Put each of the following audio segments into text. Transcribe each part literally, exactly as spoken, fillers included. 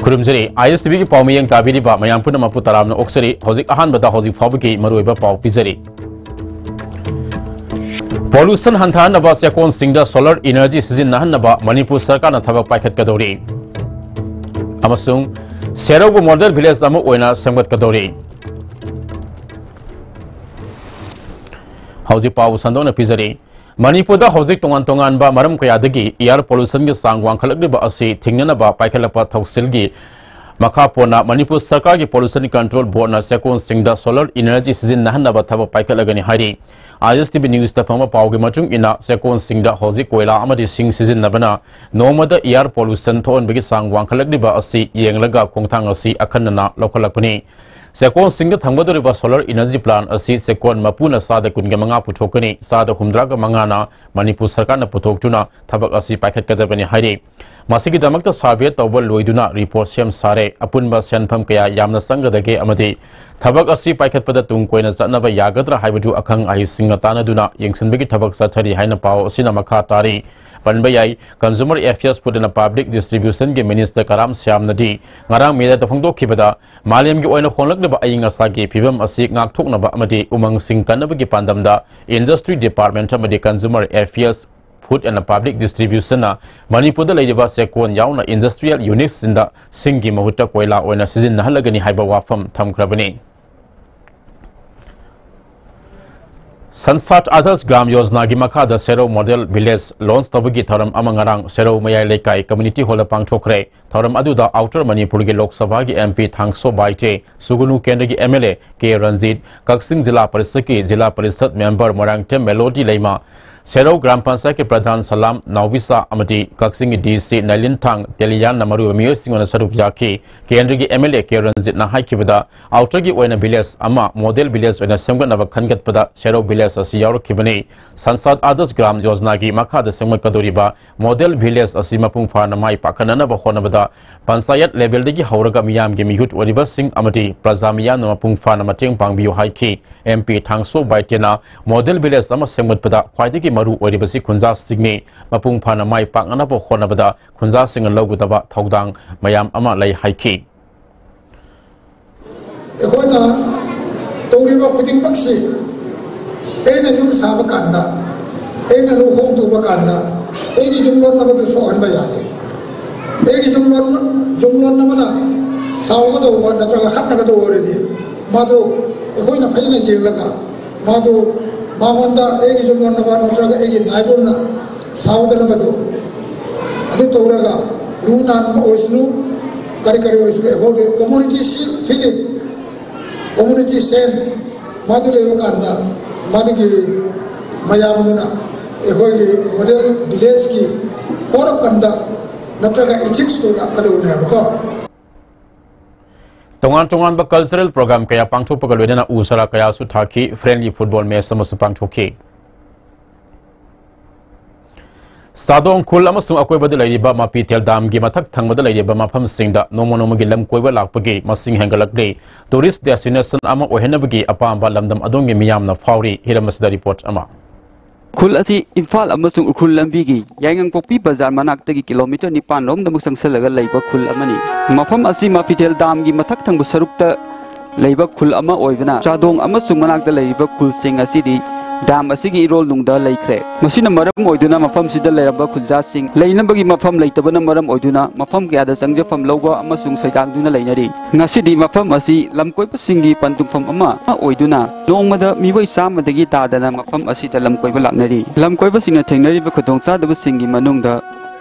ꯈꯨꯔꯨꯝꯖꯔꯤ꯫ ꯑꯥꯏ ꯑꯦꯁ T ꯚꯤꯒꯤ ꯄꯥꯎ ꯃꯤꯠꯌꯦꯡ ꯇꯥꯕꯤꯔꯤꯕ ꯃꯌꯥꯝ ꯄꯨꯝꯅꯃꯛꯄꯨ ꯇꯔꯥꯝꯅ ꯑꯣꯛꯆꯔꯤ꯫ ꯍꯧꯖꯤꯛ ꯑꯍꯥꯟꯕꯗ ꯍꯧꯖꯤꯛ ꯐꯥꯎꯕꯒꯤ ꯃꯔꯨꯑꯣꯏꯕ ꯄꯥꯎ ꯄꯤꯖꯔꯤ꯫ Pollution ꯍꯟꯊꯍꯟꯅꯕ ꯆꯦꯛꯀꯣꯟꯁꯤꯡꯗ solar energy ꯁꯤꯖꯤꯟꯅꯍꯟꯅꯕ ꯃꯅꯤꯄꯨꯔ ꯁꯔꯀꯥꯔꯅ ꯊꯕꯛ ꯄꯥꯏꯈꯠꯀꯗꯧꯔꯤ꯫ ꯑꯃꯁꯨꯡ ꯁꯦꯔꯧꯕꯨ model village ꯑꯃ ꯑꯣꯏꯅ ꯁꯦꯝꯒꯠꯀꯗꯧꯔꯤ꯫ ꯍꯧꯖꯤꯛ ꯄꯥꯎ ꯁꯟꯗꯣꯛꯅ ꯄꯤꯖꯔꯤ꯫ ꯃꯅꯤꯄꯨꯔꯗ ꯍꯧꯖꯤꯛ ꯇꯣꯉꯥꯟ ꯇꯣꯉꯥꯟꯕ ꯃꯔꯝ ꯀꯌꯥꯗꯒꯤ air pollutionꯒꯤ ꯆꯥꯡ ꯋꯥꯡꯈꯠꯂꯛꯂꯤꯕ ꯑꯁꯤ ꯊꯤꯡꯅꯅꯕ ꯄꯥꯏꯈꯠꯂꯛꯄ ꯊꯧꯁꯤꯜꯒꯤ ꯃꯈꯥ ꯄꯣꯟꯅ ꯃꯅꯤꯄꯨꯔ ꯁꯔꯀꯥꯔꯒꯤ Pollution Control Boardꯅ ꯆꯦꯛꯀꯣꯟꯁꯤꯡꯗ solar energy ꯁꯤꯖꯤꯟꯅꯍꯟꯅꯕ ꯊꯕꯛ ꯄꯥꯏꯈꯠꯂꯒꯅꯤ ꯍꯥꯏꯔꯤ꯫ ꯑꯥꯏ ꯑꯦꯁ ꯇꯤ ꯚꯤ ꯅ꯭ꯌꯨꯁꯇ ꯐꯪꯕ ꯄꯥꯎꯒꯤ ꯃꯇꯨꯡ ꯏꯟꯅ, ꯆꯦꯛꯀꯣꯟꯁꯤꯡꯗ ꯍꯧꯖꯤꯛ ꯀꯣꯏꯂꯥ ꯑꯃꯗꯤ ꯁꯤꯡ ꯁꯤꯖꯤꯟꯅꯕꯅ ꯅꯣꯡꯃꯗ air pollution ꯊꯣꯛꯍꯟꯕꯒꯤ ꯆꯥꯡ ꯋꯥꯡꯈꯠꯂꯛꯂꯤꯕ ꯑꯁꯤ ꯌꯦꯡꯂꯒ ꯈꯣꯡꯊꯥꯡ ꯑꯁꯤ ꯑꯈꯟꯅꯅ ꯂꯧꯈꯠꯂꯛꯄꯅꯤ꯫ ꯆꯦꯛꯀꯣꯟꯁꯤꯡꯗ ꯊꯝꯒꯗꯧꯔꯤꯕ solar energy plant ꯑꯁꯤ ꯆꯦꯛꯀꯣꯟ ꯃꯄꯨꯅ ꯆꯥꯗ ꯀꯨꯟꯒ ꯃꯉꯥ ꯄꯨꯊꯣꯛꯀꯅꯤ, ꯆꯥꯗ ꯍꯨꯝꯗ꯭ꯔꯥꯒ ꯃꯉꯥꯅ ꯃꯅꯤꯄꯨꯔ ꯁꯔꯀꯥꯔꯅ ꯄꯨꯊꯣꯛꯇꯨꯅ ꯊꯕꯛ ꯑꯁꯤ ꯄꯥꯏꯈꯠꯀꯗꯕꯅꯤ ꯍꯥꯏꯔꯤ꯫ ꯃꯁꯤꯒꯤꯗꯃꯛꯇ survey ꯇꯧꯕ ꯂꯣꯏꯗꯨꯅ report ꯁꯦꯝ ꯁꯥꯔꯦ꯫ ꯑꯄꯨꯟꯕ ꯁꯦꯟꯐꯝ ꯀꯌꯥ ꯌꯥꯝꯅ ꯆꯪꯒꯗꯒꯦ ꯑꯃꯗꯤ ꯊꯕꯛ ꯑꯁꯤ ꯄꯥꯏꯈꯠꯄꯗ ꯇꯨꯡ ꯀꯣꯏꯅ ꯆꯠꯅꯕ ꯌꯥꯒꯗ꯭ꯔꯥ ꯍꯥꯏꯕꯗꯨ ꯑꯈꯪ ꯑꯍꯩꯁꯤꯡꯒ ꯇꯥꯟꯅꯗꯨꯅ ꯌꯦꯡꯁꯤꯟꯕꯒꯤ ꯊꯕꯛ ꯆꯠꯊꯔꯤ ꯍꯥꯏꯅ ꯄꯥꯎ ꯑꯁꯤꯅ ꯃꯈꯥ ꯇꯥꯔꯤ꯫ ꯄꯟꯕ ꯌꯥꯏ, Consumer Affairs, Food and Public Distributionꯒꯤ Minister ꯀꯔꯥꯝ ꯁ꯭ꯌꯥꯝꯅꯗꯤ ꯉꯔꯥꯡ ꯃꯤꯗꯤꯌꯥꯗ ꯐꯣꯡꯗꯣꯛꯈꯤꯕꯗ, ꯃꯥꯂꯦꯝꯒꯤ ꯑꯣꯏꯅ ꯍꯣꯡꯂꯛꯂꯤꯕ ꯑꯏꯪ ꯑꯁꯥꯒꯤ ꯐꯤꯕꯝ ꯑꯁꯤ ꯉꯥꯛꯊꯣꯛꯅꯕ ꯑꯃꯗꯤ ꯎꯃꯪꯁꯤꯡ ꯀꯟꯅꯕꯒꯤ ꯄꯥꯟꯗꯝꯗ Industry Department ꯑꯃꯗꯤ Consumer Affairs, Food and Public Distributionꯅ ꯃꯅꯤꯄꯨꯔꯗ ꯂꯩꯔꯤꯕ ꯆꯦꯛꯀꯣꯟ ꯌꯥꯎꯅ industrial unitsꯁꯤꯡꯗ ꯁꯤꯡꯒꯤ ꯃꯍꯨꯠꯇ ꯀꯣꯏꯂꯥ ꯑꯣꯏꯅ ꯁꯤꯖꯤꯟꯅꯍꯜꯂꯒꯅꯤ ꯍꯥꯏꯕ ꯋꯥꯐꯝ ꯊꯝꯈ꯭ꯔꯕꯅꯤ꯫ Sansad Adarsh Gram Yojanaꯒꯤ ꯃꯈꯥꯗ ꯁꯦꯔꯧ Model Village launch ꯇꯧꯕꯒꯤ ꯊꯧꯔꯝ ꯑꯃ ꯉꯔꯥꯡ ꯁꯦꯔꯧ ꯃꯌꯥꯏ ꯂꯩꯀꯥꯏ community hallꯗ ꯄꯥꯡꯊꯣꯛꯈ꯭ꯔꯦ꯫ ꯊꯧꯔꯝ ꯑꯗꯨꯗ Outer ꯃꯅꯤꯄꯨꯔꯒꯤ ꯂꯣꯛ ꯁꯚꯥꯒꯤ M P ꯊꯥꯡꯁꯣ ꯕꯥꯏꯇꯦ, ꯁꯨꯒꯅꯨ ꯀꯦꯟꯗ꯭ꯔꯒꯤ M L A K Ranjit, ꯀꯛꯆꯤꯡ ꯖꯤꯂꯥ ꯄꯔꯤꯁꯠꯀꯤ ꯖꯤꯂꯥ ꯄꯔꯤꯁꯠ member ꯃꯣꯏꯔꯥꯡꯊꯦꯝ ꯃꯦꯂꯣꯗꯤ ꯂꯩꯃ, ꯁꯦꯔꯧ ꯒ꯭ꯔꯥꯝ ꯄꯟꯆꯥꯌꯠꯀꯤ ꯄ꯭ꯔꯙꯥꯟ ꯁꯂꯥꯝ ꯅꯥꯎꯕꯤꯁꯥ ꯑꯃꯗꯤ ꯀꯛꯆꯤꯡꯒꯤ D C ꯅꯥꯏꯂꯤꯟꯊꯥꯡ ꯇꯦꯂꯤꯌꯥꯟꯅ ꯃꯔꯨꯑꯣꯏꯕ ꯃꯤꯑꯣꯏꯁꯤꯡ ꯑꯣꯏꯅ ꯁꯔꯨꯛ ꯌꯥꯈꯤ꯫ ꯀꯦꯟꯗ꯭ꯔꯒꯤ M L A ꯀꯦ ꯔꯟꯖꯤꯠꯅ ꯍꯥꯏꯈꯤꯕꯗ, Outerꯒꯤ ꯑꯣꯏꯅ village ꯑꯃ model village ꯑꯣꯏꯅ ꯁꯦꯝꯒꯠꯅꯕ ꯈꯟꯒꯠꯄꯗ ꯁꯦꯔꯧ village ꯑꯁꯤ ꯌꯥꯎꯔꯛꯈꯤꯕꯅꯤ꯫ Sansad Adarsh Gram Yojanaꯒꯤ ꯃꯈꯥꯗ ꯁꯦꯝꯒꯠꯀꯗꯧꯔꯤꯕ model village ꯑꯁꯤ ꯃꯄꯨꯡ ꯐꯥꯅ ꯃꯥꯏ ꯄꯥꯛꯍꯟꯅꯕ ꯍꯣꯠꯅꯕꯗ ꯄꯟꯆꯥꯌꯠ levelꯗꯒꯤ ꯍꯧꯔꯒ ꯃꯤꯌꯥꯝꯒꯤ ꯃꯤꯍꯨꯠ ꯑꯣꯏꯔꯤꯕꯁꯤꯡ ꯑꯃꯗꯤ ꯄ꯭ꯔꯖꯥ ꯃꯤꯌꯥꯝꯅ ꯃꯄꯨꯡ ꯐꯥꯅ ꯃꯇꯦꯡ ꯄꯥꯡꯕꯤꯌꯨ ꯍꯥꯏꯈꯤ꯫ M P ꯊꯥꯡꯁꯣ ꯕꯥꯏꯇꯦꯅ model village ꯑꯃ ꯁꯦꯝꯒꯠꯄꯗ ꯈ꯭ꯋꯥꯏꯗꯒꯤ ꯃꯔꯨ ꯑꯣꯏꯔꯤꯕꯁꯤ ꯈꯨꯟꯖꯥꯁꯤꯡꯅꯤ꯫ ꯃꯄꯨꯡ ꯐꯥꯅ ꯃꯥꯏ ꯄꯥꯛꯅꯅꯕ ꯍꯣꯠꯅꯕꯗ ꯈꯨꯟꯖꯥꯁꯤꯡꯅ ꯂꯧꯒꯗꯕ ꯊꯧꯗꯥꯡ ꯃꯌꯥꯝ ꯑꯃ ꯂꯩ ꯍꯥꯏꯈꯤ꯫ ꯑꯩꯈꯣꯏꯅ ꯇꯧꯔꯤꯕ ꯈꯨꯗꯤꯡꯃꯛꯁꯤ, ꯑꯩꯅ ꯌꯨꯝ ꯁꯥꯕ ꯀꯥꯟꯗ, ꯑꯩꯅ ꯂꯨꯍꯣꯡ ꯇꯧꯕ ꯀꯥꯟꯗ, ꯑꯩꯒꯤ ꯌꯨꯝꯂꯣꯟꯅꯕꯗꯨ ꯁꯣꯛꯍꯟꯕ ꯌꯥꯗꯦ꯫ ꯑꯩꯒꯤ ꯌꯨꯝꯂꯣꯟ-, ꯌꯨꯝꯂꯣꯟꯅꯕꯅ ꯁꯥꯎꯒꯗꯧꯕ ꯅꯠꯇ꯭ꯔꯒ ꯈꯠꯅꯒꯗꯧꯕ ꯑꯣꯏꯔꯗꯤ, ꯃꯥꯗꯨ ꯑꯩꯈꯣꯏꯅ ꯐꯖꯅ ꯌꯦꯡꯂꯒ, ꯃꯥꯗꯨ, ꯃꯉꯣꯟꯗ, ꯑꯩꯒꯤ ꯌꯨꯝꯂꯣꯟꯅꯕ ꯅꯠꯇ꯭ꯔꯒ ꯑꯩꯒꯤ ꯅꯥꯏꯕꯔꯅ ꯁꯥꯎꯗꯅꯕꯗꯨ, ꯑꯗꯨ ꯇꯧꯔꯒ, ꯂꯨ ꯅꯥꯟꯕ ꯑꯣꯏꯁꯅꯨ, ꯀꯔꯤ ꯀꯔꯤ ꯑꯣꯏꯁꯅꯨ, ꯑꯩꯈꯣꯏꯒꯤ community feeling, community sense, ꯃꯗꯨ ꯂꯩꯕ ꯀꯥꯟꯗ, ꯃꯗꯨꯒꯤ ꯃꯌꯥꯝꯗꯨꯅ ꯑꯩꯈꯣꯏꯒꯤ model village ꯀꯤ code of conduct ꯅꯠꯇ꯭ꯔꯒ ethics ꯇꯣ ꯂꯥꯛꯀꯗꯧꯅꯦꯕꯀꯣ꯫ ꯇꯣꯉꯥꯟ ꯇꯣꯉꯥꯟꯕ cultural program ꯀꯌꯥ ꯄꯥꯡꯊꯣꯛꯄꯒ ꯂꯣꯏꯅꯅ ꯎ ꯆꯥꯔꯥ ꯀꯌꯥꯁꯨ ꯊꯥꯈꯤ, friendly football match ꯑꯃꯁꯨ ꯄꯥꯡꯊꯣꯛꯈꯤ꯫ ꯆꯥꯗꯣꯡ ꯈꯨꯜ ꯑꯃꯁꯨꯡ ꯑꯀꯣꯏꯕꯗ ꯂꯩꯔꯤꯕ ꯃꯥꯄꯤꯊꯦꯜ ꯗꯥꯝꯒꯤ ꯃꯊꯛ ꯊꯪꯕꯗ ꯂꯩꯔꯤꯕ ꯃꯐꯝꯁꯤꯡꯗ ꯅꯣꯡꯃ ꯅꯣꯡꯃꯒꯤ ꯂꯝ ꯀꯣꯏꯕ ꯂꯥꯛꯄꯒꯤ ꯃꯁꯤꯡ ꯍꯦꯟꯒꯠꯂꯛꯂꯤ꯫ Tourist destination ꯑꯃ ꯑꯣꯏꯍꯟꯅꯕꯒꯤ ꯑꯄꯥꯝꯕ ꯂꯝꯗꯝ ꯑꯗꯣꯝꯒꯤ ꯃꯤꯌꯥꯝꯅ ꯐꯥꯎꯔꯤ꯫ ꯍꯤꯔꯝ ꯑꯁꯤꯗ report ꯑꯃ꯫ ꯈꯨꯜ ꯑꯁꯤ ꯏꯝꯐꯥꯜ ꯑꯃꯁꯨꯡ ꯎꯈ꯭ꯔꯨꯜ ꯂꯝꯕꯤꯒꯤ ꯌꯥꯏꯉꯪꯄꯣꯛꯄꯤ ꯕꯖꯥꯔ ꯃꯅꯥꯛꯇꯒꯤ ꯀꯤꯂꯣꯃꯤꯇꯔ ꯅꯤꯄꯥꯟ ꯔꯣꯝꯗꯃꯨꯛ ꯆꯪꯁꯤꯜꯂꯒ ꯂꯩꯕ ꯈꯨꯜ ꯑꯃꯅꯤ꯫ ꯃꯐꯝ ꯑꯁꯤ ꯃꯥꯄꯤꯊꯦꯜ ꯗꯥꯝꯒꯤ ꯃꯊꯛ ꯊꯪꯕ ꯁꯔꯨꯛꯇ ꯂꯩꯕ ꯈꯨꯜ ꯑꯃ ꯑꯣꯏꯕꯅ, ꯆꯥꯗꯣꯡ ꯑꯃꯁꯨꯡ ꯃꯅꯥꯛꯇ ꯂꯩꯔꯤꯕ ꯈꯨꯜꯁꯤꯡ ꯑꯁꯤꯗꯤ ꯗꯥꯝ ꯑꯁꯤꯒꯤ ꯏꯔꯣꯜꯅꯨꯡꯗ ꯂꯩꯈ꯭ꯔꯦ꯫ ꯃꯁꯤꯅ ꯃꯔꯝ ꯑꯣꯏꯗꯨꯅ ꯃꯐꯝꯁꯤꯗ ꯂꯩꯔꯝꯕ ꯈꯨꯟꯖꯥꯁꯤꯡ ꯂꯩꯅꯕꯒꯤ ꯃꯐꯝ ꯂꯩꯇꯕꯅ ꯃꯔꯝ ꯑꯣꯏꯗꯨꯅ ꯃꯐꯝ ꯀꯌꯥꯗ ꯆꯪꯖꯐꯝ ꯂꯧꯕ ꯑꯃꯁꯨꯡ ꯁꯩꯗꯥꯡꯗꯨꯅ ꯂꯩꯅꯔꯤ꯫ ꯉꯁꯤꯗꯤ ꯃꯐꯝ ꯑꯁꯤ ꯂꯝꯀꯣꯏꯕꯁꯤꯡꯒꯤ ꯄꯟꯊꯨꯡꯐꯝ ꯑꯃ ꯑꯣꯏꯗꯨꯅ ꯅꯣꯡꯃꯗ ꯃꯤꯑꯣꯏ ꯆꯥꯝꯃꯗꯒꯤ ꯇꯥꯗꯅ ꯃꯐꯝ ꯑꯁꯤꯗ ꯂꯝꯀꯣꯏꯕ ꯂꯥꯛꯅꯔꯤ꯫ ꯂꯝꯀꯣꯏꯕꯁꯤꯡꯅ ꯊꯦꯡꯅꯔꯤꯕ ꯈꯨꯗꯣꯡꯆꯥꯗꯕꯁꯤꯡꯒꯤ ꯃꯅꯨꯡꯗ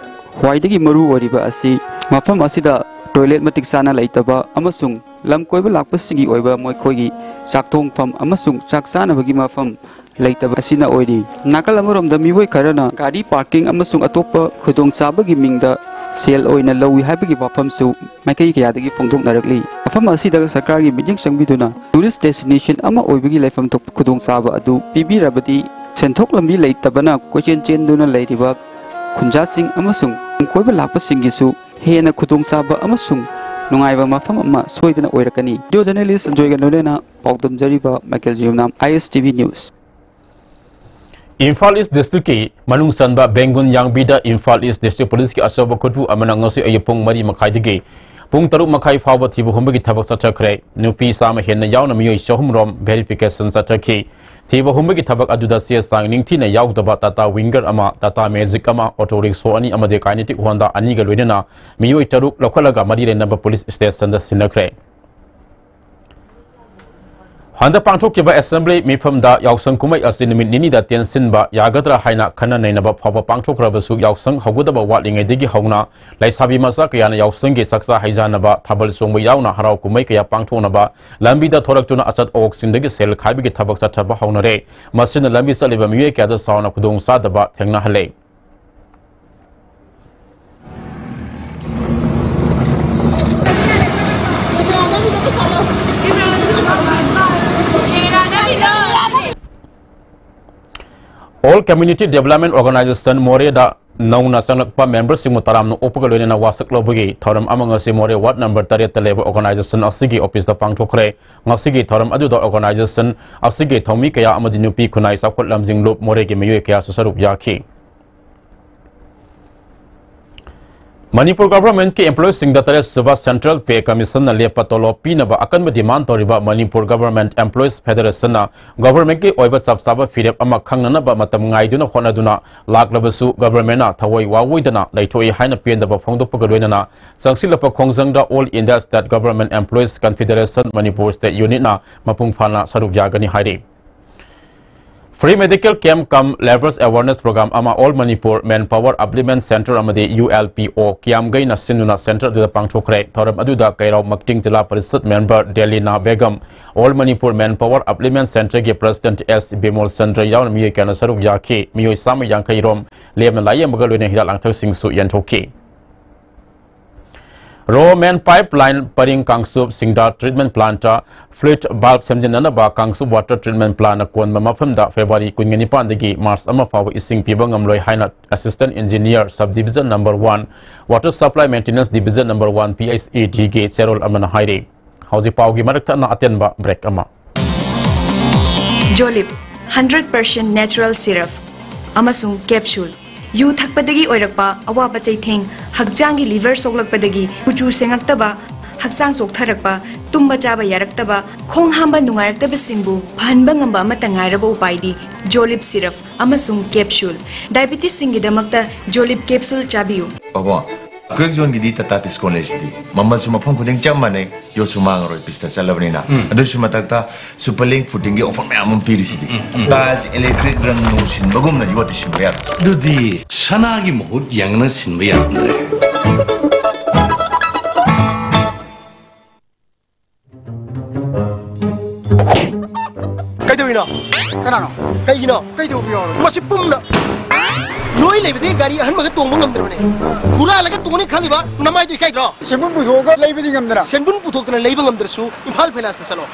ꯈ꯭ꯋꯥꯏꯗꯒꯤ ꯃꯔꯨ ꯑꯣꯏꯔꯤꯕ ꯑꯁꯤ ꯃꯐꯝ ꯑꯁꯤꯗ toilet ꯃꯇꯤꯛ ꯆꯥꯅ ꯂꯩꯇꯕ ꯑꯃꯁꯨꯡ ꯂꯝ ꯀꯣꯏꯕ ꯂꯥꯛꯄꯁꯤꯡꯒꯤ ꯑꯣꯏꯕ ꯃꯈꯣꯏꯒꯤ ꯆꯥꯛ ꯊꯣꯡꯐꯝ ꯑꯃꯁꯨꯡ ꯆꯥꯛ ꯆꯥꯅꯕꯒꯤ ꯃꯐꯝ ꯂꯩꯇꯕ ꯑꯁꯤꯅ ꯑꯣꯏꯔꯤ꯫ ꯅꯥꯀꯜ ꯑꯃꯔꯣꯝꯗ ꯃꯤꯑꯣꯏ ꯈꯔꯅ ꯒꯥꯔꯤ parking ꯑꯃꯁꯨꯡ ꯑꯇꯣꯞꯄ ꯈꯨꯗꯣꯡꯆꯥꯕꯒꯤ ꯃꯤꯡꯗ ꯁꯦꯜ ꯑꯣꯏꯅ ꯂꯧꯏ ꯍꯥꯏꯕꯒꯤ ꯋꯥꯐꯝꯁꯨ ꯃꯥꯏꯀꯩ ꯀꯌꯥꯗꯒꯤ ꯐꯣꯡꯗꯣꯛꯅꯔꯛꯂꯤ꯫ ꯃꯐꯝ ꯑꯁꯤꯗ ꯁꯔꯀꯥꯔꯒꯤ ꯃꯤꯠꯌꯦꯡ ꯆꯪꯕꯤꯗꯨꯅ tourist destination ꯑꯃ ꯑꯣꯏꯕꯒꯤ ꯂꯩꯐꯝ ꯊꯣꯛꯄ ꯈꯨꯗꯣꯡꯆꯥꯕ ꯑꯗꯨ ꯄꯤꯕꯤꯔꯕꯗꯤ ꯁꯦꯟꯊꯣꯛ ꯂꯝꯕꯤ ꯂꯩꯇꯕꯅ ꯀꯣꯏꯆꯦꯟ ꯆꯦꯟꯗꯨꯅ ꯂꯩꯔꯤꯕ ꯈꯨꯟꯖꯥꯁꯤꯡ ꯑꯃꯁꯨꯡ ꯀꯣꯏꯕ ꯂꯥꯛꯄꯁꯤꯡꯒꯤꯁꯨ ꯍꯦꯟꯅ ꯈꯨꯗꯣꯡꯆꯥꯕ ꯑꯃꯁꯨꯡ ꯅꯨꯡꯉꯥꯏꯕ ꯃꯐꯝ ꯑꯃ ꯁꯣꯏꯗꯅ ꯑꯣꯏꯔꯛꯀꯅꯤ꯫ Video journalist ꯁꯟꯖꯣꯏꯒ ꯂꯣꯏꯅꯅ ꯄꯥꯎꯗꯝꯖꯔꯤꯕ ꯃꯥꯏꯀꯦꯜ ꯖꯤꯕꯅꯥꯝ, I S T V News꯫ ꯏꯝꯐꯥꯜ ꯏꯁ ꯗꯤꯁꯇ꯭ꯔꯤꯛꯀꯤ ꯃꯅꯨꯡ ꯆꯟꯕ ꯕꯦꯡꯒꯨꯟ ꯌꯥꯡꯕꯤꯗ ꯏꯝꯐꯥꯜ ꯏꯁ ꯗꯤꯁꯇ꯭ꯔꯤꯛ ꯄꯨꯂꯤꯁꯀꯤ ꯑꯆꯧꯕ ꯈꯨꯠꯄꯨ ꯑꯃꯅ ꯉꯁꯤ ꯑꯌꯨꯛ ꯄꯨꯡ ꯃꯔꯤ ꯃꯈꯥꯏꯗꯒꯤ ꯄꯨꯡ ꯇꯔꯨꯛ ꯃꯈꯥꯏ ꯐꯥꯎꯕ ꯊꯤꯕ ꯍꯨꯝꯕꯒꯤ ꯊꯕꯛ ꯆꯠꯊꯈ꯭ꯔꯦ꯫ ꯅꯨꯄꯤ ꯆꯥꯝꯃ ꯍꯦꯟꯅ ꯌꯥꯎꯅ ꯃꯤꯑꯣꯏ ꯆꯍꯨꯝ ꯔꯣꯝ verification ꯆꯠꯊꯈꯤ꯫ ꯊꯤꯕ ꯍꯨꯝꯕꯒꯤ ꯊꯕꯛ ꯑꯗꯨꯗ ꯆꯦ ꯆꯥꯡ ꯅꯤꯡꯊꯤꯅ ꯌꯥꯎꯗꯕ Tata Winger ꯑꯃ, Tata Magic ꯑꯃ, auto rickshaw ꯑꯅꯤ ꯑꯃꯗꯤ Kinetic Honda ꯑꯅꯤꯒ ꯂꯣꯏꯅꯅ ꯃꯤꯑꯣꯏ ꯇꯔꯨꯛ ꯂꯧꯈꯠꯂꯒ ꯃꯔꯤ ꯂꯩꯅꯕ ꯄꯨꯂꯤꯁ ꯁ꯭ꯇꯦꯁꯟꯗ ꯁꯤꯟꯅꯈ꯭ꯔꯦ꯫ ꯍꯟꯗꯛ ꯄꯥꯡꯊꯣꯛꯈꯤꯕ ꯑꯦꯁꯦꯝꯕ꯭ꯂꯤ ꯃꯤꯐꯝꯗ ꯌꯥꯎꯁꯪ ꯀꯨꯝꯍꯩ ꯑꯁꯤ ꯅꯨꯃꯤꯠ ꯅꯤꯅꯤꯗ ꯇꯦꯟꯁꯤꯟꯕ ꯌꯥꯒꯗ꯭ꯔꯥ ꯍꯥꯏꯅ ꯈꯟꯅ ꯅꯩꯅꯕ ꯐꯥꯎꯕ ꯄꯥꯡꯊꯣꯛꯈ꯭ꯔꯕꯁꯨ, ꯌꯥꯎꯁꯪ ꯍꯧꯒꯗꯕ ꯋꯥꯠꯂꯤꯉꯩꯗꯒꯤ ꯍꯧꯅ ꯂꯩꯁꯥꯕꯤ ꯃꯆꯥ ꯀꯌꯥꯅ ꯌꯥꯎꯁꯪꯒꯤ ꯆꯥꯛꯆꯥ ꯍꯩꯖꯥꯟꯅꯕ, ꯊꯥꯕꯜ ꯆꯣꯡꯕ ꯌꯥꯎꯅ ꯍꯔꯥꯎ ꯀꯨꯝꯍꯩ ꯀꯌꯥ ꯄꯥꯡꯊꯣꯛꯅꯕ ꯂꯝꯕꯤꯗ ꯊꯣꯔꯛꯇꯨꯅ ꯑꯆꯠ ꯑꯋꯣꯛꯁꯤꯡꯗꯒꯤ ꯁꯦꯜ ꯈꯥꯏꯕꯒꯤ ꯊꯕꯛ ꯆꯠꯊꯕ ꯍꯧꯅꯔꯦ꯫ ꯃꯁꯤꯅ ꯂꯝꯕꯤ ꯆꯠꯂꯤꯕ ꯃꯤꯑꯣꯏ ꯀꯌꯥꯗ ꯆꯥꯎꯅ ꯈꯨꯗꯣꯡꯆꯥꯗꯕ ꯊꯦꯡꯅꯍꯜꯂꯦ꯫ All Community Development Organization ꯃꯣꯔꯦꯗ ꯅꯧꯅ ꯆꯪꯂꯛꯄ ꯃꯦꯝꯕꯔꯁꯤꯡꯕꯨ ꯇꯔꯥꯝꯅ ꯑꯣꯛꯄꯒ ꯂꯣꯏꯅꯅ ꯋꯥꯁꯛ ꯂꯧꯕꯒꯤ ꯊꯧꯔꯝ ꯑꯃ ꯉꯁꯤ ꯃꯣꯔꯦ ꯋꯥꯔꯗ ꯅꯝꯕꯔ ꯇꯔꯦꯠꯇ ꯂꯩꯕ ꯑꯣꯔꯒꯅꯥꯏꯖꯦꯁꯟ ꯑꯁꯤꯒꯤ ꯑꯣꯐꯤꯁꯇ ꯄꯥꯡꯊꯣꯛꯈ꯭ꯔꯦ꯫ ꯉꯁꯤꯒꯤ ꯊꯧꯔꯝ ꯑꯗꯨꯗ ꯑꯣꯔꯒꯅꯥꯏꯖꯦꯁꯟ ꯑꯁꯤꯒꯤ ꯊꯧꯃꯤ ꯀꯌꯥ ꯑꯃꯗꯤ ꯅꯨꯄꯤ ꯈꯨꯟꯅꯥꯏ ꯆꯥꯎꯈꯠ ꯂꯝꯖꯤꯡ ꯂꯨꯞ ꯃꯣꯔꯦꯒꯤ ꯃꯤꯑꯣꯏ ꯀꯌꯥꯁꯨ ꯁꯔꯨꯛ ꯌꯥꯈꯤ꯫ ꯃꯅꯤꯄꯨꯔ ꯒꯚꯔꯟꯃꯦꯟꯠꯀꯤ ꯑꯦꯝꯄ꯭ꯂꯣꯌꯤꯁꯤꯡꯗ ꯇꯔꯦꯠ ꯁꯨꯕ ꯁꯦꯟꯇ꯭ꯔꯦꯜ ꯄꯦ ꯀꯃꯤꯁꯟꯅ ꯂꯦꯞꯄ ꯇꯣꯂꯣꯞ ꯄꯤꯅꯕ ꯑꯀꯟꯕ ꯗꯤꯃꯥꯟ ꯇꯧꯔꯤꯕ ꯃꯅꯤꯄꯨꯔ ꯒꯚꯔꯟꯃꯦꯟꯠ ꯑꯦꯝꯄ꯭ꯂꯣꯌꯤꯁ ꯐꯦꯗꯔꯦꯁꯟꯅ ꯒꯚꯔꯟꯃꯦꯟꯠꯀꯤ ꯑꯣꯏꯕ ꯆꯞ ꯆꯥꯕ ꯐꯤꯔꯦꯞ ꯑꯃ ꯈꯪꯅꯅꯕ ꯃꯇꯝ ꯉꯥꯏꯗꯨꯅ ꯍꯣꯠꯅꯗꯨꯅ ꯂꯥꯛꯂꯕꯁꯨ, ꯒꯚꯔꯟꯃꯦꯟꯠꯅ ꯊꯋꯥꯏ ꯋꯥꯑꯣꯏꯗꯅ ꯂꯩꯊꯣꯛꯏ ꯍꯥꯏꯅ ꯄꯦꯟꯗꯕ ꯐꯣꯡꯗꯣꯛꯄꯒ ꯂꯣꯏꯅꯅ ꯆꯪꯁꯤꯜꯂꯛꯄ ꯈꯣꯡꯖꯪꯗ All India State Government Employees Confederation Manipur State Unitꯅ ꯃꯄꯨꯡ ꯐꯥꯅ ꯁꯔꯨꯛ ꯌꯥꯒꯅꯤ ꯍꯥꯏꯔꯤ꯫ Free Medical Camp cum Labours Awareness Program ꯑꯃ All Manipur Manpower Upliftment Centre ꯑꯃꯗꯤ U L P O ꯀꯤꯌꯥꯝꯒꯩꯅ ꯁꯤꯟꯗꯨꯅ ꯁꯦꯟꯇꯔ ꯑꯗꯨꯗ ꯄꯥꯡꯊꯣꯛꯈ꯭ꯔꯦ꯫ ꯊꯧꯔꯝ ꯑꯗꯨꯗ Keirao Makting zilla parishad member Delina Begum, All Manipur Manpower Upliftment Centreꯒꯤ ꯄ꯭ꯔꯁꯤꯗꯦꯟꯠ ꯑꯦꯁ ꯕꯤꯃꯣꯜ ꯆꯟꯗ꯭ꯔ ꯌꯥꯎꯅ ꯃꯤꯑꯣꯏ ꯀꯌꯥꯅ ꯁꯔꯨꯛ ꯌꯥꯈꯤ꯫ ꯃꯤꯑꯣꯏ ꯆꯥꯝꯃ ꯌꯥꯡꯈꯩ ꯔꯣꯝ ꯂꯦꯝꯅ ꯂꯥꯌꯦꯡꯕꯒ ꯂꯣꯏꯅꯅ ꯍꯤꯗꯥꯛ ꯂꯥꯡꯊꯛꯁꯤꯡꯁꯨ ꯌꯦꯟꯊꯣꯛꯈꯤ꯫ Roman Pipeline ꯄꯔꯤꯡ ꯀꯥꯡꯆꯨꯞ ꯁꯤꯡꯗꯥ Treatment Plantꯇ fluid valve ꯁꯦꯝꯖꯤꯟꯅꯅꯕ Kangchup Water Treatment Plantꯅ ꯀꯣꯟꯕ ꯃꯐꯝꯗ ꯐꯦꯕ꯭ꯔꯨꯋꯥꯔꯤ ꯀꯨꯟꯒ ꯅꯤꯄꯥꯟꯗꯒꯤ ꯃꯥꯔꯆ ꯑꯃ ꯐꯥꯎꯕ ꯏꯁꯤꯡ ꯄꯤꯕ ꯉꯝꯂꯣꯏ ꯍꯥꯏꯅ Assistant Engineer Sub Division Number One, Water Supply Maintenance Division Number One, P H E Dꯒꯤ ꯆꯦꯔꯣꯜ ꯑꯃꯅ ꯍꯥꯏꯔꯤ꯫ ꯍꯧꯖꯤꯛ ꯄꯥꯎꯒꯤ ꯃꯔꯛ ꯊꯠꯅ ꯑꯇꯦꯟꯕ break ꯑꯃ꯫ ꯖꯣꯂꯤꯞ ꯍꯟꯗ꯭ꯔꯦꯠ ꯄꯥꯔꯁꯦꯟ ꯅꯦꯆꯔꯦꯜ ꯁꯤꯔꯞ ꯑꯃꯁꯨꯡ ꯀꯦꯞꯁꯨꯜ꯫ ꯌꯨ ꯊꯛꯄꯗꯒꯤ ꯑꯣꯏꯔꯛꯄ ꯑꯋꯥꯕ ꯆꯩꯊꯦꯡ, ꯍꯛꯆꯥꯡꯒꯤ ꯂꯤꯚꯔ ꯁꯣꯛꯂꯛꯄꯗꯒꯤ ꯀꯨꯆꯨ ꯁꯦꯡꯉꯛꯇꯕ, ꯍꯛꯆꯥꯡ ꯆꯣꯛꯊꯔꯛꯄ, ꯇꯨꯝꯕ ꯆꯥꯕ ꯌꯥꯔꯛꯇꯕ, ꯈꯣꯡ ꯍꯥꯝꯕ ꯅꯨꯡꯉꯥꯏꯔꯛꯇꯕꯁꯤꯡꯕꯨ ꯐꯍꯟꯕ ꯉꯝꯕ ꯑꯃꯠꯇ ꯉꯥꯏꯔꯕ ꯎꯄꯥꯏꯗꯤ ꯖꯣꯂꯤꯞ ꯁꯤꯔꯞ ꯑꯃꯁꯨꯡ ꯀꯦꯞꯁꯨꯜ꯫ ꯗꯥꯏꯕꯤꯇꯤꯁꯁꯤꯡꯒꯤꯗꯃꯛꯇ ꯖꯣꯂꯤꯞ ꯀꯦꯞꯁꯨꯜ ꯆꯥꯕꯤꯌꯨ꯫ ꯑꯕꯣ, ꯀ꯭ꯋꯦꯛ ꯖꯣꯟꯒꯤꯗꯤ ꯇꯥꯇꯥ ꯇꯤꯁꯀꯣꯟ ꯂꯩꯁꯤꯗꯤ꯫ ꯃꯃꯜꯁꯨ ꯃꯐꯝ ꯈꯨꯗꯤꯡ ꯆꯞ ꯃꯥꯟꯅꯩ, ꯌꯣꯠꯁꯨ ꯃꯥꯡꯉꯔꯣꯏ, ꯄꯤꯁꯇ ꯆꯠꯂꯕꯅꯤꯅ꯫ ꯎꯝ꯫ ꯑꯗꯨꯁꯨ ꯃꯊꯛꯇ ꯁꯨꯄꯔ ꯂꯤꯡ ꯐꯨꯇꯤꯡꯒꯤ ꯑꯣꯐꯔ ꯃꯌꯥꯝ ꯑꯃ ꯄꯤꯔꯤꯁꯤꯗꯤ꯫ ꯎꯝ, ꯎꯝ꯫ ꯇꯥꯏꯜꯁ, ꯏꯂꯦꯛꯇ꯭ꯔꯤꯛ, ꯔꯪ ꯅꯨꯡ ꯁꯤꯟꯕꯒꯨꯝꯅ ꯌꯣꯠꯇꯤ ꯁꯤꯟꯕ ꯌꯥꯔꯣꯏ꯫ ꯑꯗꯨꯗꯤ ꯁꯅꯥꯒꯤ ꯃꯍꯨꯠ ꯌꯦꯡꯉꯅ ꯁꯤꯟꯕ ꯌꯥꯔꯝꯗ꯭ꯔꯦ꯫ ꯀꯩꯗꯧꯔꯤꯅꯣ? ꯀꯅꯥꯅꯣ? ꯀꯩꯒꯤꯅꯣ? ꯀꯩꯗꯧꯕ ꯌꯥꯎꯔꯒꯦ? ꯃꯁꯤ ꯄꯨꯝꯅ ꯅꯣꯏ ꯂꯩꯕꯗꯒꯤ ꯒꯥꯔꯤ ꯑꯍꯟꯕꯒ ꯇꯣꯡꯕ ꯉꯝꯗ꯭ꯔꯕꯅꯦ꯫ ꯍꯨꯔꯥꯜꯂꯒ ꯇꯣꯡꯅꯤ ꯈꯜꯂꯤꯕ ꯅꯃꯥꯏꯗꯨ ꯏꯀꯥꯏꯗ꯭ꯔꯣ? ꯁꯦꯟꯕꯨꯟ ꯄꯨꯊꯣꯛꯑꯒ ꯂꯩꯕꯗꯤ ꯉꯝꯗꯅ꯫ ꯁꯦꯟꯕꯨꯟ ꯄꯨꯊꯣꯛꯇꯅ ꯂꯩꯕ ꯉꯝꯗ꯭ꯔꯁꯨ ꯏꯝꯐꯥꯜ ꯐꯥꯏꯅꯥꯟꯁꯇ ꯆꯠꯂꯣ꯫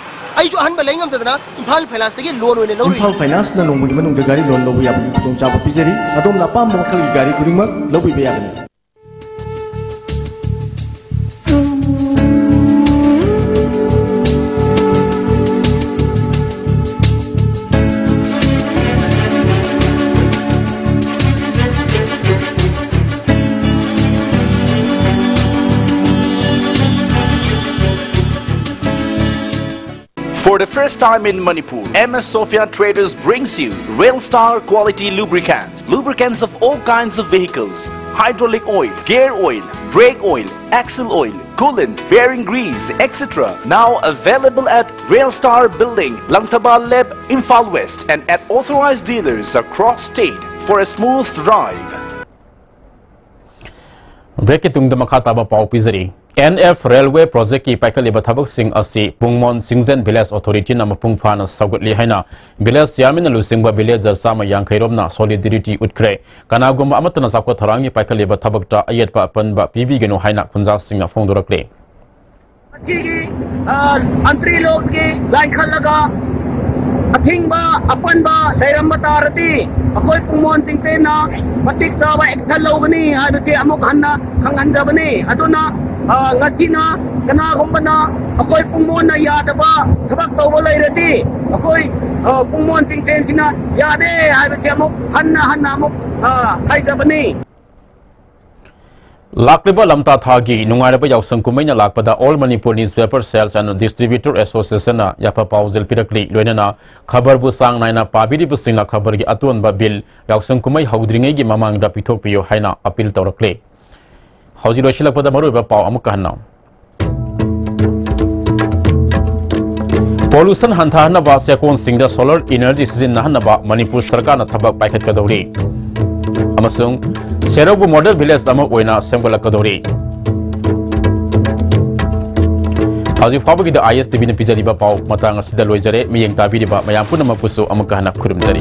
ꯑꯩꯁꯨ ꯑꯍꯟꯕ ꯂꯩ ꯉꯝꯗꯗꯅ ꯏꯝꯐꯥꯜ ꯐꯥꯏꯅꯥꯟꯁꯇꯒꯤ ꯂꯣꯟ ꯑꯣꯏꯅ ꯂꯧꯔꯨꯏ꯫ ꯏꯝꯐꯥꯜ ꯐꯥꯏꯅꯥꯟꯁꯅ ꯅꯣꯡꯃꯒꯤ ꯃꯅꯨꯡꯗ ꯒꯥꯔꯤ ꯂꯣꯟ ꯂꯧꯕ ꯌꯥꯕꯒꯤ ꯈꯨꯗꯣꯡꯆꯥꯕ ꯄꯤꯖꯔꯤ꯫ ꯑꯗꯣꯝꯅ ꯑꯄꯥꯝꯕ ꯃꯈꯜꯒꯤ ꯒꯥꯔꯤ ꯈꯨꯗꯤꯡꯃꯛ ꯂꯧꯕꯤꯕ ꯌꯥꯒꯅꯤ꯫ For the first time in Manipur, M S Sophia Traders brings you Rail Star quality lubricants. Lubricants of all kinds of vehicles, hydraulic oil, gear oil, brake oil, axle oil, coolant, bearing grease, et cetera. Now available at Rail Star Building, Langthaba Lab, Imphal West, and at authorized dealers across state for a smooth drive. ꯕ꯭ꯔꯦꯛꯀꯤ ꯇꯨꯡꯗ ꯃꯈꯥ ꯇꯥꯕ ꯄꯥꯎ ꯄꯤꯖꯔꯤ꯫ And F railway ꯄ꯭ꯔꯣꯖꯦꯛꯀꯤ ꯄꯥꯏꯈꯠꯂꯤꯕ ꯊꯕꯛꯁꯤꯡ ꯑꯁꯤ ꯄꯨꯡꯃꯣꯟ ꯁꯤꯡꯖꯦꯟ village ꯑꯣꯊꯣꯔꯤꯇꯤꯅ ꯃꯄꯨꯡ ꯐꯥꯅ ꯁꯧꯒꯠꯂꯤ ꯍꯥꯏꯅ village ꯆꯤꯌꯥꯔꯃꯦꯟꯅ ꯂꯨꯆꯤꯡꯕ ꯚꯤꯂꯦꯖꯔ ꯆꯥꯝꯃ ꯌꯥꯡꯈꯩ ꯔꯣꯝꯅ ꯁꯣꯂꯤꯗꯦꯔꯤꯇꯤ ꯎꯠꯈ꯭ꯔꯦ꯫ ꯀꯅꯥꯒꯨꯝꯕ ꯑꯃꯠꯇꯅ ꯆꯥꯎꯈꯠ ꯊꯧꯔꯥꯡꯒꯤ ꯄꯥꯏꯈꯠꯂꯤꯕ ꯊꯕꯛꯇ ꯑꯌꯦꯠꯄ ꯑꯄꯟꯕ ꯄꯤꯕꯤꯒꯅꯨ ꯍꯥꯏꯅ ꯈꯨꯟꯖꯥꯁꯤꯡꯅ ꯐꯣꯡꯗꯣꯔꯛꯂꯤ꯫ ꯃꯁꯤꯒꯤ, ꯑ, ꯑꯟꯇ꯭ꯔꯤ ꯂꯣꯛꯀꯤ ꯂꯥꯏꯟ ꯈꯜꯂꯒ ꯑꯊꯤꯡꯕ, ꯑꯄꯟꯕ ꯂꯩꯔꯝꯕ ꯇꯥꯔꯗꯤ ꯑꯩꯈꯣꯏ ꯄꯨꯡꯃꯣꯟ ꯆꯤꯡꯆꯦꯟꯅ ꯃꯇꯤꯛ ꯆꯥꯕ ꯑꯦꯛꯁꯟ ꯂꯧꯒꯅꯤ ꯍꯥꯏꯕꯁꯤ ꯑꯃꯨꯛ ꯍꯟꯅ ꯈꯪꯍꯟꯖꯕꯅꯤ꯫ ꯑꯗꯨꯅ, ꯑ, ꯉꯁꯤꯅ ꯀꯅꯥꯒꯨꯝꯕꯅ ꯑꯩꯈꯣꯏ ꯄꯨꯡꯃꯣꯟꯅ ꯌꯥꯗꯕ ꯊꯕꯛ ꯇꯧꯕ ꯂꯩꯔꯗꯤ ꯑꯩꯈꯣꯏ, ꯑ, ꯄꯨꯡꯃꯣꯟ ꯆꯤꯡꯁꯦꯟꯁꯤꯅ ꯌꯥꯗꯦ ꯍꯥꯏꯕꯁꯤ ꯑꯃꯨꯛ ꯍꯟꯅ ꯍꯟꯅ ꯑꯃꯨꯛ, ꯑ, ꯍꯥꯏꯖꯕꯅꯤ꯫ ꯂꯥꯛꯂꯤꯕ ꯂꯝꯇꯥ ꯊꯥꯒꯤ ꯅꯨꯡꯉꯥꯏꯔꯕ ꯌꯥꯎꯁꯪ ꯀꯨꯝꯍꯩꯅ ꯂꯥꯛꯄꯗ All Manipur Newspaper Sales and Distributor Association ꯅ ꯌꯥꯏꯐ ꯄꯥꯎꯖꯦꯜ ꯄꯤꯔꯛꯂꯤ꯫ ꯂꯣꯏꯅꯅ ꯈꯕꯔꯕꯨ ꯆꯥꯡ ꯅꯥꯏꯅ ꯄꯥꯕꯤꯔꯤꯕꯁꯤꯡꯅ ꯈꯕꯔꯒꯤ ꯑꯇꯣꯟꯕ ꯕꯤꯜ ꯌꯥꯎꯁꯪ ꯀꯨꯝꯍꯩ ꯍꯧꯗ꯭ꯔꯤꯉꯩꯒꯤ ꯃꯃꯥꯡꯗ ꯄꯤꯊꯣꯛꯄꯤꯌꯨ ꯍꯥꯏꯅ ꯑꯄꯤꯜ ꯇꯧꯔꯛꯂꯤ꯫ ꯍꯧꯖꯤꯛ ꯂꯣꯏꯁꯤꯜꯂꯛꯄꯗ ꯃꯔꯨꯑꯣꯏꯕ ꯄꯥꯎ ꯑꯃꯨꯛꯀ ꯍꯟꯅ꯫ ꯄꯣꯂꯨꯁꯟ ꯍꯟꯊꯍꯟꯅꯕ ꯆꯦꯛꯀꯣꯟꯁꯤꯡꯗ solar energy ꯁꯤꯖꯤꯟꯅꯍꯟꯅꯕ ꯃꯅꯤꯄꯨꯔ ꯁꯔꯀꯥꯔꯅ ꯊꯕꯛ ꯄꯥꯏꯈꯠꯀꯗꯧꯔꯤ ꯑꯃꯁꯨꯡ ꯁꯦꯔꯧꯕꯨ model village ꯑꯃ ꯑꯣꯏꯅ ꯁꯦꯝꯒꯠꯂꯛꯀꯗꯧꯔꯤ꯫ ꯍꯧꯖꯤꯛ ꯐꯥꯎꯕꯒꯤꯗꯤ ISTV ꯅ ꯄꯤꯖꯔꯤꯕ ꯄꯥꯎ ꯃꯇꯥꯡ ꯑꯁꯤꯗ ꯂꯣꯏꯖꯔꯦ꯫ ꯃꯤꯠꯌꯦꯡ ꯇꯥꯕꯤꯔꯤꯕ ꯃꯌꯥꯝ ꯄꯨꯝꯅꯃꯛꯄꯨꯁꯨ ꯑꯃꯨꯛꯀ ꯍꯟꯅ ꯈꯨꯔꯨꯝꯖꯔꯤ꯫